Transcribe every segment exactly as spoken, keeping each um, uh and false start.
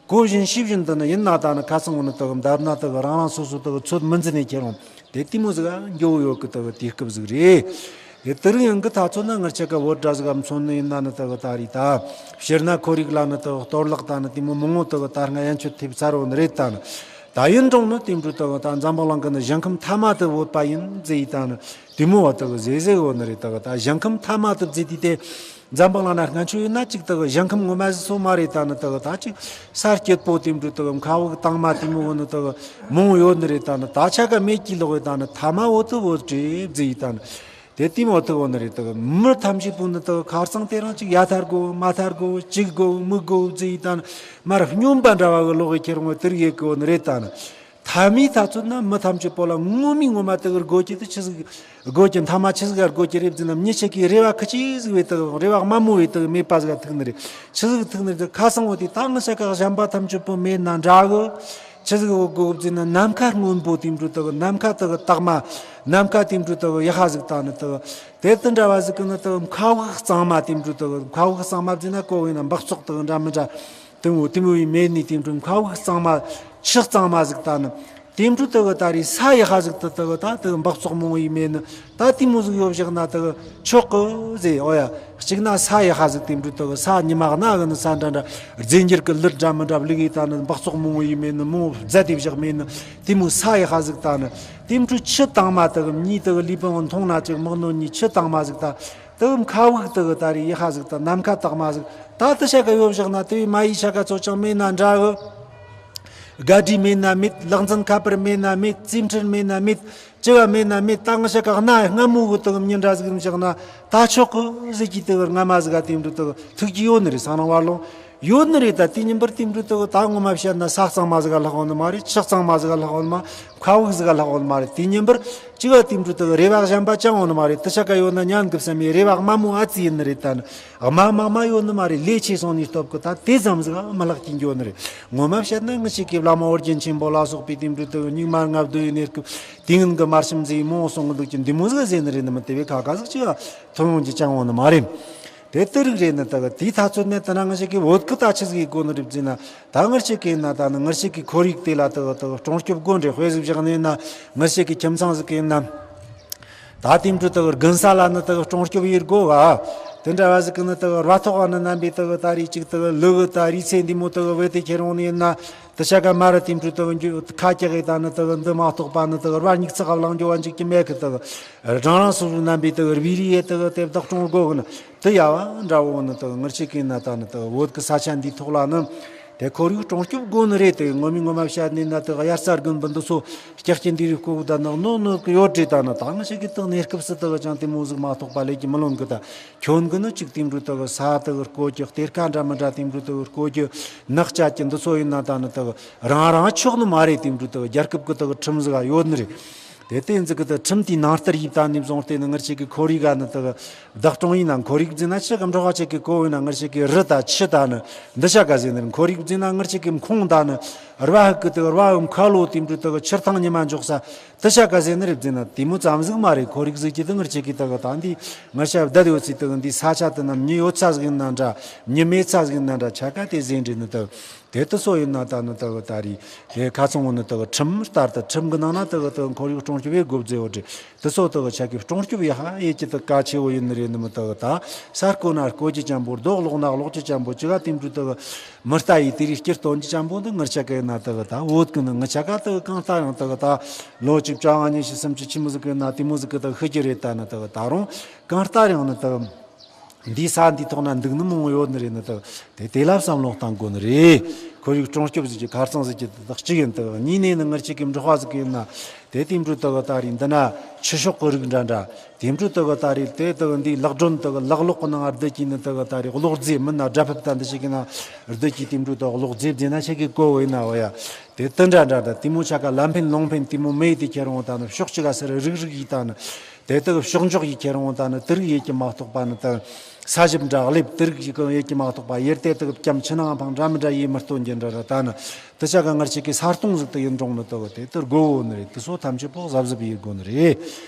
གོ་བཞིན་ཤེས་བཞིན་དུ་ནི་ཡིན་ན་ད་ནི་ཁ་སང་བོ་ནི་དག་འདབ་ན་དག་རང་རང་སོ་སོ་དག་ཚོད་མི་འཛིན་ནས་ཁྱེར་འོང་། དེ་དེ་མོ་ཟིག་ག་འགྱོ་ཡོད་གི་དག་དུས་སྐབས་ཟིག་རེད། དེ་དེ་རིང་ཡང་གི་ཐ་ཚོད་ན་ང་ཆ་ག་བོད་འདྲ་ཟིག་ག་མཚོན་ནི་ཡིན་ན་ནི་དག་ད་རེད་ད། སྤྱིར་ན་ཁོར་ཡུག་ལ་ནི་དག་གཏོར་བརླག་ད་ནི་དེ་མོ་མང་བོ་དག་ད་སྔ་ཡན་ཆོད་ཐེབས་ཚར་བོ་ནི་རེད་ད་ནི། ད་ཡིན་རུང་ནི་དེ་འདྲ་དག་ད་འཛམ་བུ་གླིང་གི་ནི་ཞིང་ཁམས་མཐའ་མ་དུ་བོད་པ་ཡིན་ཟེར་ཡི་ད་ནི། དེ་མོ་བ་དག་ཟེ་ཟེ་བོ་ནི་རེད་དག་ད་ཞིང་ཁམས་མཐའ་མ་དུ་བརྫིས་དུས་དེ། འཛམ་བུ་གླིང་ན་སྔ་ཆོད་ཡིན་ན་ཅིག་དག་ཞིང་ཁམས་ངོ་མ་ཟིག་སོ་མ་རེད་ད་ནི་དག་ད་ཅིག་ས་སྐྱིད་པོ་དེ་འདྲ་དག་མཁའ་དབུགས་དྭངས་མ་དེ་མོ་བོ་ནི་དག་མང་ཡོད་ནི་རེད་ད་ནི། ད་ཆ་ག་མེད་ཀྱི་ལོག་ཡོད་ད་ནི། མཐའ་མ་བོ་དུ་བོ་བྲེ་བརྫིས་ཡི་ད་ནི། དེ་དེ་མོ་དག་བོ་ནི་རེད་དག་མི་ཐམས་ཅད་པོ་ནི་དག་ཁར་སང་དེ་རིང་ཅིག་ཡ་ཐར་དགོ་མ་ཐར་དགོ་ཅིག་དགོ་མི་དགོ་བརྫིས་ཡི་ད་ནི། མར་སྨྱོན་པ་འདྲ་བ་གི་ལོག་གི་ཁྱེར་འོང་དེར་ཡེ་གི་བོ་ནི་རེད་ད་ནི། མཐའ་མའི་ཐ་ཚོད་ན་མི་ཐམས་ཅད་པོ་ལ་ངོ་མའི་ངོ་མ་དེ་གི་དགོས་ཀྱི་དེ་ཆི་ཟིག་དགོས་ཀྱི། མཐའ་མ་ཆི་ཟིག་ག་དགོས་ཀྱི་རེད་ཟེར་ན། མྱི་ཆེ་གི་རེ་བ་ཁི་ཆི་ཟིག་བས་དེ་རེ་བ་དམའ་མོ་བས་དེ་མེད་པ་ཟིག་ག་ཐུག་ནི་རེད། ཆི་ཟིག་ཐུག་ནི་རེད། ཁ་སང་བོ་དེ་ད་ང་ཆ་ག་གཞན་པ་ཐམས་ཅད་པོ་མེད་ན་འདྲ་གི། ཆི་ཟིག་བོ་དགོས་ཟེར་ན། ནམ་མཁའ་སྔོན་པོ་དེ་འདྲ་དེ་གི། ནམ་མཁའ་དེ་གི་དག་མ། ནམ་མཁའ་དེ་འདྲ་དེ་གི་ཡག་པ་ཟིག་ད་ནི་དེ་གི། དེ་དེ་འདྲ་བ་ཟིག་གི་ནི་དེ་གི་མཁའ་དབུགས་གཙང་མ་དེ་འདྲ་དེ་གི། མཁའ་དབུགས་གཙང་མ་ཟེར་ན་གོ་བས་ན་འབག་བཙོག་དེ་གི་འདྲ་མི་འདྲ། དེ་མོ་དེ་མོ་བའི་མེད་ནི་དེ་འདྲ་མཁའ་དབུགས་གཙང་མ། ཆུ་གཙང་མ་ཟིག་ད་ནི། དེ་འདྲ་དེ་གི་ད་རེས་ས་ཡག་པ་ཟིག་ད་དེ་གི་ད་དེ་གི་འབག་བཙོག་མང་བའི་མེད་ནི། ད་དེ་མོ་ཟིག་ཡོད་བཞག་ན་དེ་གི་ཆོག་གི་ཟེར། འོ་ཡ། གཅིག་ན་ས་ཡག་པ་ཟིག་དེ་འདྲ་དེ་གི། ས་ཉི་མ་གནའ་གི་ནི་ས་འདྲ་འདྲ། རྫས་འགྱུར་གི་ལུད་འདྲ་མི་འདྲ་བླུགས་ཡི་ད་ནི། འབག་བཙོག་མང་བའི་མེད་ནི། མོ་རྫ་དེ་བཞག་མེད་ནི། དེ་མོ་ས་ཡག་པ་ཟིག་ད་ནི། དེ་འདྲ་ཆུ་དྭངས་མ་དེ་གི། མྱི་དེ་གི་ལུས་པོ་འཐུང་ན་ཅིག་མི་གནོད་ནི་ཆུ་དྭངས་མ་ཟིག་ད། དེ་གི་མཁའ་དབུགས་དེ་གི་ད་རེས་ཡག་པ་ཟིག་ད། ནམ་མཁའ་དག་མ་ཟིག་ད། དེ་ཆ་ག་ཡོད་བཞག་ན་དེ་བས་མ་ཡི་ཆ་ག་ཚོ་ཅང་མེད་ན་འདྲ་གི། ག་དྲི་མེད་ན་མེད། ལག་འཛིན་ཁ་པར་མེད་ན་མེད། རྩིས་འཕྲུལ་མེད་ན་མེད། ཅི་ག་མེད་ན་མེད། ད་ང་ཆ་ག་གནའ་སྔ་མོ་གི་དེ་གི་མྱི་འདྲ་ཟིག་བཞག་ན་ད་ཆོག་གི་ཟེར་གྱི་དེ་གི། སྔ་མ་ཟིག་ག་དེ་འདྲ་དེ་གི་ཐུག་གི་ཡོད་ནི་རེད། སང་རང་བར་ལོང་ཡོད་ནི་རེད། ད་དེ་ཉིན་པར་དེ་འདྲ་དེ་གི་ད་ངོ་མ་བཤད་ན་ས་གཙང་མ་ཟིག་ག་ལྷག་ཡོད་ནི་མ་རེད། ཆུ་གཙང་མ་ཟིག་ག་ལྷག་ཡོད་ནི་མ། མཁའ་དབུགས་ཟིག་ག་ལྷག་ཡོད་ནི་མ་རེད། དེ་ཉིན་པར་ཅི་ག་དེ་འདྲ་དེ་གི་རེ་བ་གཞན་པ་ཅང་ཡོད་ནི་མ་རེད། དེ་ཆ་ག་ཡོད་ན་ཉན་གི་བསམ་ཡི་རེ་བ་དམའ་མོ་ཨ་ཙི་ཡིན་ནི་རེད། ད་ནི་དམའ་མ་མ་ཡོད་ནི་མ་རེད། ལས་ཆེ་སོང་ནི་སྟབས་གི་ད་དེ་ཙམ་ཟིག་ག་མི་ལྷག་གི་འགྱོ་ནི་རེད། ངོ་མ་བཤད་ན་ང་ཆ་གི་བླ་མ་ཨོ་རྒྱན་ཆེན་པོ་ལ་སོགས་པའི་དེ་འདྲ་དེ་གི་སྙིགས་མ་ལྔ་བདོ་ཡི་གནས་སྐབས། དུས་ངན་གི་དམར་ཆེམས་ཟེར་མོ་གསུང་གི་འདུག་ཀྱི། འདི་མོ་ཟིག་ཟེར་ནི་རེད་ནི་མིན། དེ་བས་ཁ་ཁ་ཟིག་ཅིག་ཐོན་ཡོང་རྒྱུ་ཅང་ཡོད་ནི་མ་རེད། དེ་ལྟར་རིགས་རེད་ནི་དག་དེའི་ཐ་ཚོད་ནས་དེ་ན་ང་ཆ་གི་བོད་གི་ད་ཆི་ཟིག་ཡེད་དགོ་ནི་རེད་ཟེར་ན། ད་ང་ཆ་གི་ཡིན་ན་ད་ནི་ང་ཆ་གི་ཁོར་ཡུག་དེ་ལ་དག་དག་སྲུང་སྐྱོབ་དགོ་ནི་རེད། དཔེ་ཟིག་བཞག་ནི་ཡིན་ན་ང་ཆ་གི་ཁྱིམ་ཚང་ཟིག་གི་ཡིན་ན། ད་དེ་འདྲ་དག་དགུན་ས་ལ་ནི་དག་སྲུང་སྐྱོབ་ཡེད་དགོ་ག། དེ་འདྲ་བ་ཟིག་གི་ནི་དག་ར་ཐོག་ག་ནི་རྣམ་པའི་དག་ད་རེས་ཅིག་དག་ལུ་གུ་ད་རེས་ཚེ་འདི་མོ་དག་བུད་དེ་ཁྱེར་འོང་ནི་ཡིན་ན། དེ་ཆ་ག་མ་ར་དེ་འདྲ་དག་འགྱོ་ཁ་རྒྱག་གི་ད་ནི་དག་འདི་མ་གཏོགས་པ་ནི་དག་ར་མྱིག་ཚག་ག་ལང་འགྱོ་བ་འཇིག་གི་མེད་གི། དག་རང་རང་སོ་སོའི་རྣམ་པའི་དག་རི་རི་ཡེ་དག་དེ་བདག་སྐྱོང་དགོ་གི་ནི། དེ་ཡ་བ་འདྲ་བོ་ནི་དག་ང་ཆ་གི་ན་ད་ནི་དག་བོད་གི་ས་ཆ་འདིའི་ཐོག་ལ་ནི། དེ་ཁོར་ཡུག་སྲུང་སྐྱོབ་དགོ་ནི་རེད། དེ་ངོ་མའི་ངོ་མ་བཤད་ནི་ན་དག་དབྱར་རྩྭ་དགུན་འབུ་འདི་ཚོ་སྐྱག་གི་འདི་རིགས་བརྐོ་གི་ད་ནག་ནོ་ནོ་གི་ཡོད་རེད། ད་ནི་ད་ང་ཆ་གི་དག་གནས་སྐབས་སུ་དག་ཅང་དེ་མོ་ཟིག་མ་གཏོགས་པ་ལས་ཀྱི་མི་ལོན་གི། ད་ཁྱོད་གི་ནི་ཅིག་དེ་འདྲ་དག་ས་དག་བརྐོ་རྒྱུ། གཏེར་ཁ་འདྲ་མི་འདྲ་དེ་འདྲ་དག་བརྐོ་རྒྱུ། ནགས་བཅད་རྒྱུ་འདི་ཚོ་ཡིན་ན་ད་ནི་དག་རང་རང་ཆོག་ནི་མ་རེད། དེ་འདྲ་དག་རྒྱལ་ཁབ་གི་དག་ཁྲིམས་ཟིག་ཡོད་ནི་རེད། དེ་དེ་ཟིག་གི་དག་ཁྲིམས་དེའི་ནང་ལྟར་ཡེད་ད་ནི་བཟུང་སྟེ་ནི་ང་ཆ་གི་ཁོར་ཡུག་ག་ནི་དག་བདག་སྐྱོང་ཡེད་ན། ཁོར་ཡུག་ཟེར་ན་ཆི་གི་འབྲོག་པ་ཆ་གི་གོ་བས་ན་ང་ཆ་གི་རི་ད་ཆུ་ད་ནི་འདི་ཆ་ག་ཟེར་ནི་རེད། ཁོར་ཡུག་ཟེར་ན་ང་ཆ་གི་ཁོང་ད་ནི་ར་བ་ཧུ་གི་དག་ར་བ་ཧུ་མཁའ་ལོ་དེ་འདྲ་དག་ཆུ་ཐང་ཉི་མ་འཇོག་ས་འདི་ཆ་ག་ཟེར་ནི་རེད་ཟེར་ན། དེ་མོ་ཙམ་ཟིག་མ་རེད། ཁོར་ཡུག་ཟེར་རྒྱུ་དེ་ང་ཆ་གི་དག་ད་འདི་ང་ཆ་བསྡད་ཡོད་སའི་དག་འདི་ས་ཆ་དེ་ན་མྱི་ཡོད་ས་ཟིག་ཡིན་ན་འདྲ། མྱི་མེད་ས་ཟིག་ཡིན་ན་འདྲ། ཆ་ག་དེ་ཟེར་འདྲ་ནི་དག་དེ་དེ་སོ་ཡིན་ན་ད་ནི་དག་ད་རེས་དེ་ཁ་ཚང་བོ་ནི་དག་ཁྲིམས་ལྟར་དུ། ཁྲིམས་གི་ནང་ན་དག་དག་ཁོར་ཡུག་སྲུང་སྐྱོབ་ཡེད་དགོ་ཟེར་བ་རེད། དེ་སོ་དག་ཆ་གི་སྲུང་སྐྱོབ་ཡག་པ་ཡེད་རྒྱུ་དག་གལ་ཆེ་བོ་ཡིན་ནི་རེད་ནི་མི། དག་ད་ས་རྐོ་ན་རྐོ་རྒྱུ་ཅན་པོ། རྡོ་སློག་ན་སློག་རྒྱུ་ཅན་པོ། ཅི་ག་དེ་འདྲ་དག་མི་ལྟ་ཡི་དེ་རིགས་སྤྱིར་བཏོན་རྒྱུ་ཅན་པོ་འདི་ང་ཆ་གི་ཡིན་ན་དག་ད་བོད་གི་ནི་ང་ཆ་ག་དག་གང་ལྟར་ཡང་དག་ད་ལོ་བཅུ་བཅོ་ལྔ་ཉི་ཤུ་སུམ་ཅུ་ཆི་མོ་ཟིག་གི་ན་དེ་མོ་ཟིག་གི་དག་ཤི་རྒྱུ་རེད། ད་ནི་དག་ད་རུང་གང་ལྟར་ཡང་ནི་དག་འདི་ས་འདི་ཐོག་ན་འདུག་ནི་མང་བོ་ཡོད་ནི་རེད། ནི་དག་དེ་དེ་ལ་བསམ་བློ་གཏང་དགོས་ནི་རེད། ཁོར་ཡུག་སྲུང་སྐྱོབ་ཟེར་རྒྱུ་ཁ་རྩང་ཟེར་རྒྱུ་དེ་དག་གཅིག་ཡིན། དག་གཉིས་ནས་ནི་ང་ཆ་གི་འབྲོག་པ་ཟིག་ཡིན་ན་དེ་དེ་འདྲ་དག་ད་རེས་འདི་ན་ཆུ་ཤོག་གི་རིགས་འདྲ་འདྲ། དེ་འདྲ་དག་ད་རེས་དེ་དག་འདི་ལག་སྒྲོན་དག་ལག་ལོག་གི་ནང་བསྡུ་གི་ནི་དག་ད་རེས་གློག་རྫས་མིན་ན་སྒྲ་ཕབ་ད་འདི་ཞིག་གི་ནང་བསྡུ་གི་དེ་འདྲ་དག་གློག་རྫས་ཟེར་ན་ཆ་གི་གོ་བས་ན་བ་ཡ། དེ་དེ་འདྲ་འདྲ་འདྲ། དེ་མོ་ཆ་ག་ལམ་ཕན་ལུང་ཕན་དེ་མོ་མེད་དེ་ཁྱེར་འོང་ད་ནི་ཕྱོགས་གཅིག་ག་སར་རིག་རིག་ཡེད་ད་ནི། དེ་དག་ཕྱོགས་འཇོག་ཡེད་ཁྱེར་འོང་ད་ནི་དེ་རིགས་ཡེད་ཀྱི་མ་གཏོགས་པ་ནི་དག་ས་ཞབས་འདྲ་གླེབ་དེ་རིགས་ཡེད་ཀྱི་མ་གཏོགས་པ། ཡེར་དེ་དག་བརྐྱམ་ཆུ་ནང་འཕངས་འདྲ་མི་འདྲ་ཡེད་མི་སྟོན་རྒྱུ་འདྲ་འདྲ། ད་ནི་དེ་ཆ་ག་ང་ཆ་གི་ས་སྟོང་ཟིག་དེ་ཡིན་རུང་ནི་དག་དེ་དེ་དགོས་བོ་ནི་རེད། དེ་སོ་ཐམས་ཅད་པོ་གཟབ་གཟབ་ཡེད་དགོས་ནི་རེད།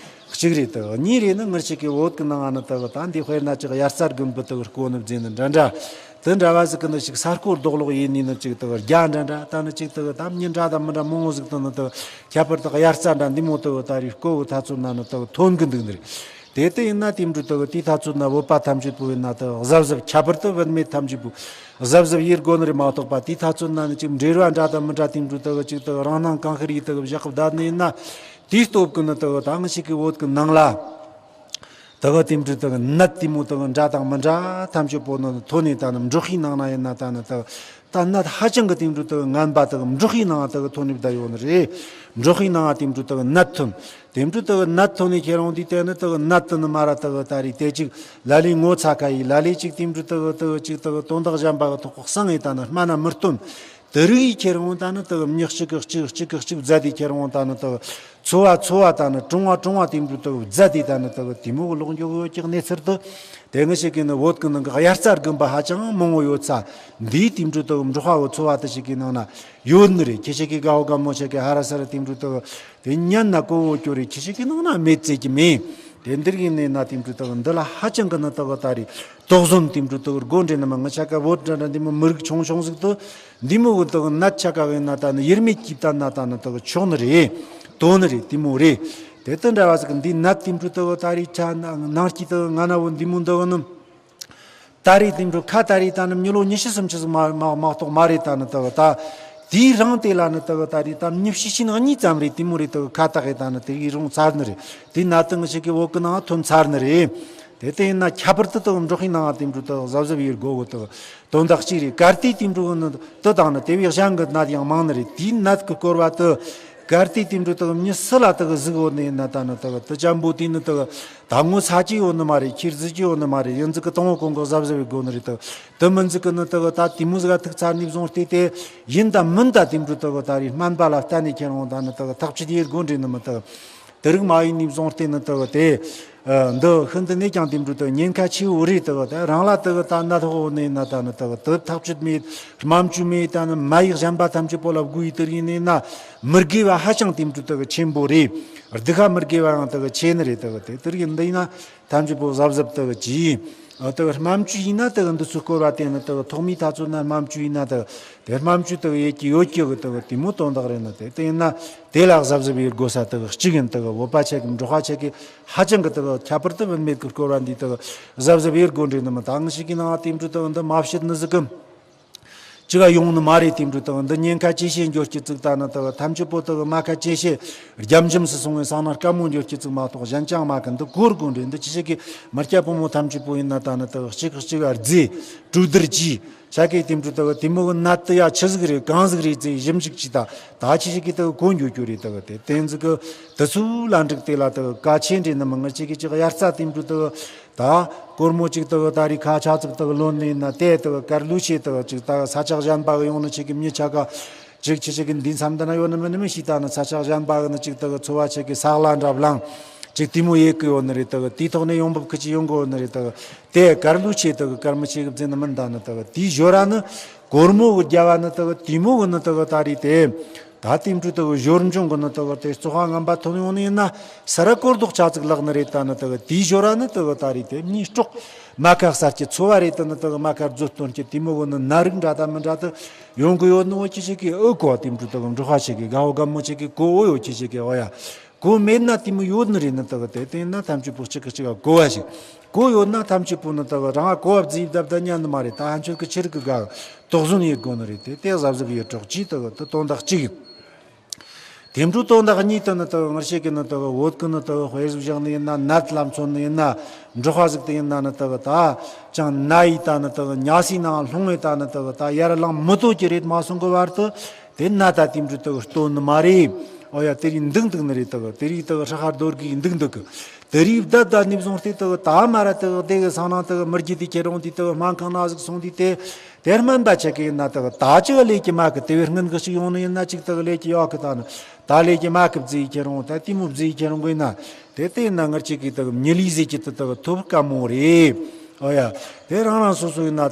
གཅིག་རེད། དེ་གཉིས་རེད་ནི་ང་ཆ་གི་བོད་གི་ནང་ང་ནི་དེ་གི་ད་འདི་དཔེར་ན་ཅིག་དབྱར་རྩྭ་དགུན་འབུ་དེ་གི་རྐོ་ནི་བརྫིས་ནི་འདྲ་འདྲ། དེ་འདྲ་བ་ཟིག་གི་ནི་ཅིག་ས་རྐོ་རྡོག་སློག་ཡེད་ནི་ནི་ཅིག་དག་རྒྱ་འདྲ་འདྲ་ད་ནི་ཅིག་དག་ད་མྱི་འདྲ་དང་མི་འདྲ་མང་བོ་ཟིག་དང་ནི་དག་ཁྱད་པར་དག་དབྱར་རྩྭ་འདྲ་འདི་མོ་དག་ད་རེས་རྐོ་བའི་ཐ་ཚོད་ན་ནི་དག་ཐོན་གི་འདུག་ནི་རེད། དེ་ལྟ་ཡིན་ན་དེ་འདྲ་དག་དེའི་ཐ་ཚོད་ན་བོད་པ་ཐམས་ཅད་པོ་ཡིན་ན་དག་གཟབ་གཟབ། ཁྱད་པར་དུ་བུད་མེད་ཐམས་ཅད་པོ་གཟབ་གཟབ་ཡེད་དགོས་ནི་རེད་མ་གཏོགས་པ། དེའི་ཐ་ཚོད་ན་ནི་ཅིག་འབྲེལ་བ་འདྲ་དང་མི་འདྲ་དེ་འདྲ་དག་ཅིག་དག་རང་སྣང་གང་ཤར་ཡེད་དག་བཞག་གི་བསྡད་ནི་ཡིན་ན། དེའི་སྟོབས་ཀྱིས་ནི་དག་ད་ང་ཞིག་གི་བོད་ཀྱི་ནང་ལ། དག་དེ་འདྲ་དག་ནད་དེ་མོ་དག་འདྲ་དང་མི་འདྲ་ཐམས་ཅད་པོ་ནི་ཐོན་ནས་ད་ནི་འབྲོག་པའི་ནང་ན་ཡིན་ན་ད་ནི་དག་ད་ནད་ཧ་ཅང་གི་དེ་འདྲ་དག་ངན་པ་དག་འབྲོག་པའི་ནང་དག་ཐོན་ནས་བསྡད་ཡོད་ནི་རེད། འབྲོག་པའི་ནང་དེ་འདྲ་དག་ནད་ཐོན། དེ་འདྲ་དག་ནད་ཐོན་ནས་ཁྱེར་འོང་དུས་དེ་ནི་དག་ནད་དེ་ནི་མ་ར་དག་ད་རེས་དེ་ཅིག་ལ་ལས་ངོ་ཚ་ཁ་ཡིས། ལ་ལས་ཅིག་དེ་འདྲ་དག་དག་ཅིག་དག་དོན་དག་གཞན་པ་གི་ཐོག་གསང་ངེ་ད་ནི་སྨན་མི་སྟོན། དེ་རིགས་ཡི་ཁྱེར་འོང་ད་ནི་དག་མྱི་གཅིག་གིས་གཅིག་གཅིག་གིས་གཅིག་བཟའ་དུས་ཁྱེར་འོང་ད་ནི་དག་འཚོ་བ་འཚོ་བ་ད་ནི་གྲོང་བ་གྲོང་བ་དེ་འདྲ་དག་བཟའ་དུས་ད་ནི་དག་དེ་མོ་གི་ལོག་འགྱོ་གི་ཡོད་ཀྱི་གནས་ཚུལ་དེ། དེ་ང་ཞིག་གི་ནི་བོད་ཀྱི་ནང་གི་དབྱར་རྩྭ་དགུན་པ་ཧ་ཅང་མང་བོ་ཡོད་ས་འདིའི་དེ་འདྲ་དག་འབྲོག་པ་བོ་འཚོ་བ་དེ་ཞིག་གི་ནང་ན་ཡོད་ནི་རེད། ཁྱེད་ཞིག་གི་དགའ་བོ་དགའ་མོ་ཞིག་གི་ཧ་ར་ས་ར་དེ་འདྲ་དག་དེ་ཉན་ན་གོ་བོ་སྐྱོ་རེད། ཁྱེད་ཞིག་གི་ནང་ན་མེད་ཟེར་གྱི་མེད། དེ་འདིར་ཡིན་ནི་ན་དེ་འདྲ་དག་འདི་ལ་ཧ་ཅང་གི་ནི་དག་ད་རེས་དོགས་ཟོན་དེ་འདྲ་དག་དགོས་འདྲེ་ནི་མ། ང་ཆ་ག་བོད་འདྲ་འདྲ་འདི་མོ་མི་རིགས་ཆུང་ཆུང་ཟིག་ཏུ་འདི་མོ་གི་དག་ནད་ཆ་ག་གི་ན་ད་ནི་ཡེར་མེད་ཀྱིས་ད་ན་ད་ནི་དག་ཆོག་ནི་རེད། དོ་ནི་རེད། དེ་མོ་རེད། དེ་ལྟ་འདྲ་བ་ཟིག་འདི་ནད་དེ་འདྲ་དག་ད་རེས་ཆ་ནང་སྐྱིད་དག་ང་ན་བོ་འདི་མོ་འདི་གི་ནི། ད་རེས་དེ་འདྲ་ཁ་ད་རེས་ད་ནི་མྱི་ལོ་ཉི་ཤུ་སུམ་ཅུ་ཟིག་མ་མ་མ་གཏོགས་མ་རེད། ད་ནི་དག་ད་དེའི་རིང་དེ་ལ་ནི་དག་ད་རེས་ད་མྱི་ཕྱི་ཕྱི་ནང་གཉིས་ཙམ་རེད། དེ་མོ་རེད། དག་ཁ་ད་གི་ད་ནི་དེ་གི་རུང་ཚར་ནི་རེད། དེ་ནད་དེ་ང་ཞིག་གི་བོད་གི་ནང་ཐོན་ཚར་ནི་རེད། དེ་ལྟ་ཡིན་ན་ཁྱད་པར་དུ་དག་འབྲོག་པའི་ནང་དེ་འདྲ་དག་གཟབ་གཟབ་ཡེད་དགོས་གི་དག་དོན་དག་གཅིག་རེད། གལ་ཏེ་དེ་འདྲ་གི་ནི་དེ་དང་ནི་དེ་བས་གཞན་གི་ནད་ཡང་མང་ནི་རེད། དེའི་ནད་གི་སྐོར་བ་དེ་གལ་ཏེ་དེ་འདྲ་དག་མྱི་སུ་ལ་དག་གཟིགས་ཡོད་ནི་ཡིན་ན་ད་ནི་དག་དེ་ཅན་པོ་དེ་ནི་དག་ད་ངོ་ཚ་གི་ཡོད་ནི་མ་རེད། ཁྱེར་གཟིགས་ཀྱི་ཡོད་ནི་མ་རེད། ཡིན་ཟིག་གི་དང་བོ་གོང་གི་གཟབ་གཟབ་ཡེད་དགོས་ནི་རེད། དག་དེ་མིན་ཟིག་གི་ནི་དག་ད་དེ་མོ་ཟིག་ག་ཐུག་ཚར་ནས་བཟུང་སྟེ་དེ་ཡིན་ད་མིན་ད་དེ་འདྲ་དག་ད་རེས་སྨན་པ་ལ་བསྟན་ནས་ཁྱེར་འོང་ད་ནི་དག་ཐག་གཅོད་ཡེད་དགོས་འདྲེ་ནི་མི་དག་དེ་རིགས་མ་ཡིན་ནས་བཟུང་སྟེ་ནི་དག་དེ། ཨ། འདི་ཤིན་ཏུ་ནས་ཀྱང་དེ་འདྲ་དག་ཉེན་ཁ་ཆེ་བོ་རེད། དག་དེ་རང་ལ་དག་ད་ནད་ཕོག་ནས་ན་ད་ནི་དག་དེ་ཐག་གཅོད་མེད། སྨན་བཅོས་མེད། ད་ནི་མ་ཡིག་གཞན་པ་ཐམས་ཅད་པོ་ལ་བགོས་ཡི་དེ་རིགས་ནས་ན་མི་དགེ་བ་ཧ་ཅང་དེ་འདྲ་དག་ཆེན་པོ་རེད། སྡིག་པ་མི་དགེ་བ་ཡང་དག་ཆེ་ནི་རེད། དག་དེ་དེ་རིགས་འདི་ཡིན་ན་ཐམས་ཅད་པོ་གཟབ་གཟབ་དག་གྱིས། ཨ། དག་སྨན་བཅོས་ཡིན་ན་དག་འདི་ཚོའི་སྐོར་བ་དེ་ནི་དག་ཐོག་མའི་ཐ་ཚོད་ན་སྨན་བཅོས་ཡིན་ན་དག་དེ་སྨན་བཅོས་དག་ཡེད་ཀྱི་ཡོད་ཀྱི་གི་དག་དེ་མོ་དོན་དག་རེད། ན་དེ་དེ་ཡིན་ན་དེ་ལ་གཟབ་གཟབ་ཡེད་དགོས་ས་དག་གཅིག་ཡིན། དག་བོད་པ་ཆ་གི་འབྲོག་པ་ཆ་གི་ཧ་ཅང་གི་དག་ཁྱད་པར་དུ་བུད་མེད་ཀྱི་སྐོར་བ་འདི་དག་གཟབ་གཟབ་ཡེད་དགོས་འདྲེ་ནི་མི། ད་ང་ཞིག་གི་ནང་དེ་འདྲ་དག་འདི་མ་བཤད་ནི་ཟིག་གི་ཅི་ག་ཡོང་ནི་མ་རེད། དེ་འདྲ་དག་འདི་ཉེན་ཁ་ཇེ་ཆེ་འགྱོ་རྒྱུ་ཅིག་ད་ནི་དག་ཐམས་ཅད་པོ་དག་རྨ་ཁ་ཇེ་ཆེ་རྒྱ་འཇམ་སུ་སོང་བའི་སང་ན་དཀའ་མོ་འགྱོ་རྒྱུ་ཅིག་མ་གཏོགས་གཞན་ཅང་མེད་གི། འདི་གོ་དགོས་འདྲེ། འདི་ཁྱེད་ཞིག་གི་མི་སྐྱ་ཕོ་མོ་ཐམས་ཅད་པོ་ཡིན་ན་ད་ནི་དག་གཅིག་གཅིག་ག་རྫས་གྲོས་བསྡུར་གྱིས་ཆ་གི་དེ་འདྲ་དག་དེ་མོ་གི་ནད་དེ་ཡ་ཆི་ཟིག་རེད། གང་ཟིག་རེད་ཟེར་ཞིབ་འཇུག་གྱིས་ད་ད་ཁྱེད་ཞིག་གི་དག་གོ་འགྱོ་རྒྱུ་རེད། དག་དེ་དེ་ཟིག་གི་དེ་ཚོ་ལ་འགྲིག་དེ་ལ་དག་གལ་ཆེ་འདྲེ་ནི་མི། ང་ཅིག་གི་ཅིག་དབྱར་རྩྭ་དེ་འདྲ་དག་ད་སྒོར་མོ་ཅིག་དག་ད་རེས་ཁ་ཆ་ཙིག་དག་ལོན་ནས་ན་དེ་དག་དཀར་ལུག་ཆེ་དག་ཅིག་ད་ས་ཆ་གཞན་པ་གི་ཡོང་ནི་ཆེ་གི་མྱི་ཆ་ག་ཅིག་ཁྱེད་ཞིག་གི་འདི་མཚམས་འདི་ན་ཡོད་ནི་མིན་ནི་མི་ཤེས། ད་ནི་ས་ཆ་གཞན་པ་གི་ནི་ཅིག་དག་འཚོ་བ་ཆེ་གི་ས་གླ་འདྲ་བླངས་ཅིག་དེ་མོ་ཡེད་གི་ཡོད་ནི་རེད། དག་དེའི་ཐོག་ནས་ཡོང་འབབ་ཁི་ཅིག་ཡོང་གི་ཡོད་ནི་རེད། དག་དེ་དཀར་ལུག་ཆེ་དག་དཀར་མི་ཆེ་གི་བརྫིས་ནི་མིན། ད་ནི་དག་དེའི་ཞོར་ར་ནི་སྒོར་མོ་གི་རྒྱ་བ་ནི་དག་དེ་མོ་གི་ནི་དག་ད་རེས་དེ། ད་དེ་འདྲ་དག་ཞོར་འབྱུང་གི་ནི་དག་དེ་བཙོག་པ་ངན་པ་ཐོན་ཡོང་ནི་ཡིན་ན་ས་ར་སྐོར་རྡོག་ཆ་ཙིག་ལག་ནི་རེད། ད་ནི་དག་དེའི་ཞོར་ར་ནི་དག་ད་རེས་དེ་མྱི་སྲོག་རྨ་ཁ་གསར་གྱི་འཚོ་བ་རེད། ད་ནི་དག་རྨ་ཁ་མཛུབ་སྟོན་གྱི་དེ་མོ་གི་ནི་ནད་རིགས་འདྲ་དང་མི་འདྲ་དག་ཡོང་གི་ཡོད་ནི། འོ་ཁྱེད་ཞིག་གི་ཨུ་གོ་དེ་འདྲ་དག་འབྲོག་པ་ཞིག་གི་དགའ་བོ་དགའ་མོ་ཞིག་གི་གོ་འོ་ཡོད། ཁྱེད་ཞིག་གི་འོ་ཡ། གོ་མེད་ན་དེ་མོ་ཡོད་ནི་རེད། ནི་དག་དེ་དེ་ན་ཐམས་ཅད་པོ་གཅིག་གིས་གཅིག་ག་གོ་བ་ཞིག་གོ་ཡོད་ན་ཐམས་ཅད་པོ་ནི་དག་རང་གོ་བ་བརྫིས་བསྡད་བསྡད་ཉན་ནི་མ་རེད། ད་ཧན་ཆོད་གི་ཆི་རིགས་གི་ག་དོགས་ཟོན་ཡེད་དགོས་ནི་རེད། དེ་དེ་གཟབ་གཟབ་ཡེད་རོགས་གྱིས། དག་དེ་དོན་དག་གཅིག་ཡིན། དེ་འདྲ་དོན་དག་གཉིས་དེ་ནི་དག་ངར་ཤེས་གི་ནི་དག་བོད་གི་ནི་དག་དཔེ་གཟུགས་བཞག་ནི་ཡིན་ན། ནད་ལ་མཚོན་ནི་ཡིན་ན། འབྲོག་པ་ཟིག་དེ་ཡིན་ན་ནི་དག་ད་ཅང་ན་ཡི་ད་ནི་དག་ཉལ་སའི་ནང་ལྷུང་ངེ་ད་ནི་དག་ད་ཡར་ལངས་མི་ཐུབ་ཀྱི་རེད་མ་སོང་གི་བར་དུ། དེ་ན་ད་དེ་འདྲ་དག་སྟོན་ནི་མ་རེད། ཨོ་ཡ། དེ་རིགས་འདུག་འདུག་ནི་རེད། དག་དེ་རིགས་དག་ཧྲ་ཧ་རྡོ་རྒུ་འདུག་འདུག་གི། དེ་རིགས་བསྡད་བསྡད་ནས་བཟུང་སྟེ་དག་ད་མ་ར་དག་དེ་གི་སང་ནང་དག་མི་རྒྱུ་དེ་ཁྱེར་འོང་དུས་དག་སྨན་ཁང་ན་ཟིག་སོང་དུས་དེ། དེ་སྨན་པ་ཆ་གི་ཡིན་ན་དག་ད་ཅིག་ལས་ཀྱི་མ་གི་དེ་བས་སྔོན་གི་ཞིག་ཡོང་ནི་ཡིན་ན་ཅིག་དག་ལས་ཀྱི་ཡོད་གི། ད་ནི་ད་ལས་ཀྱི་མ་གི་བརྫིས་ཁྱེར་འོང་། ད་དེ་མོ་བརྫིས་ཁྱེར་འོང་གི་ཡིན་ན། དེ་ལྟ་ཡིན་ན་ངར་ཅིག་གི་དག་མྱི་ལུས་ཟེར་གྱི་དེ་དག་ཐོབ་དཀའ་མོ་རེད། ཨོ་ཡ། དེ་རང་རང་སོ་སོ་ཡིན་ན།